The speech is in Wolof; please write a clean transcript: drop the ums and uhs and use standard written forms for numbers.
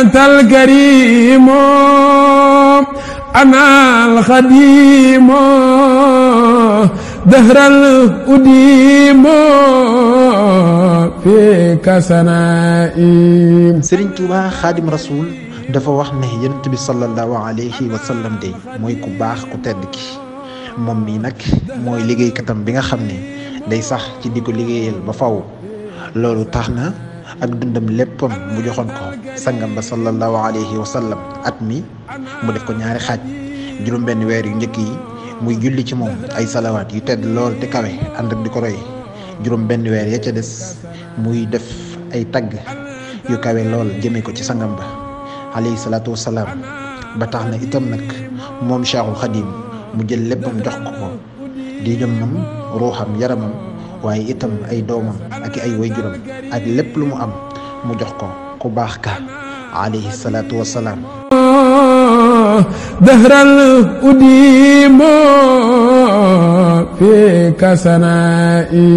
أنت الكريم أنا الخديم دهر الأديم فيك سنائي. Serigne Touba Xaadim Rasoul dafa wax ne yonent bi sallallahu alayhi wa sallam de mooy ku baax ku tedd ki moom mii nag mooy liggéeykatam bi nga xam ne day sax ci di ko liggéeyal ba faw loolu tax na ak dundam léppam mu joxoon ko sangam ba sallallahu alayhi wa sallam at mi mu def ko ñaari xaaj juróom benn weer yu njëkk yi muy julli ci moom ay salawaat yu tedd lool te kawe ànd ak di ko roy juróom benn weer ya ca des muy def ay tagg yu kawe lool jëme ko ci sangam ba alayhi salaatu wasalaam ba tax na itam nag moom Cheikhul Khadim mu jël léppam jox ko di jëmmam ruuxam yaramam waaye itam ay doomam ak ay wayjuram ak lépp lu mu am mu jox ko ku baax ka alayhi salaatu wasalaam. dahral udiimo fika sanaa'i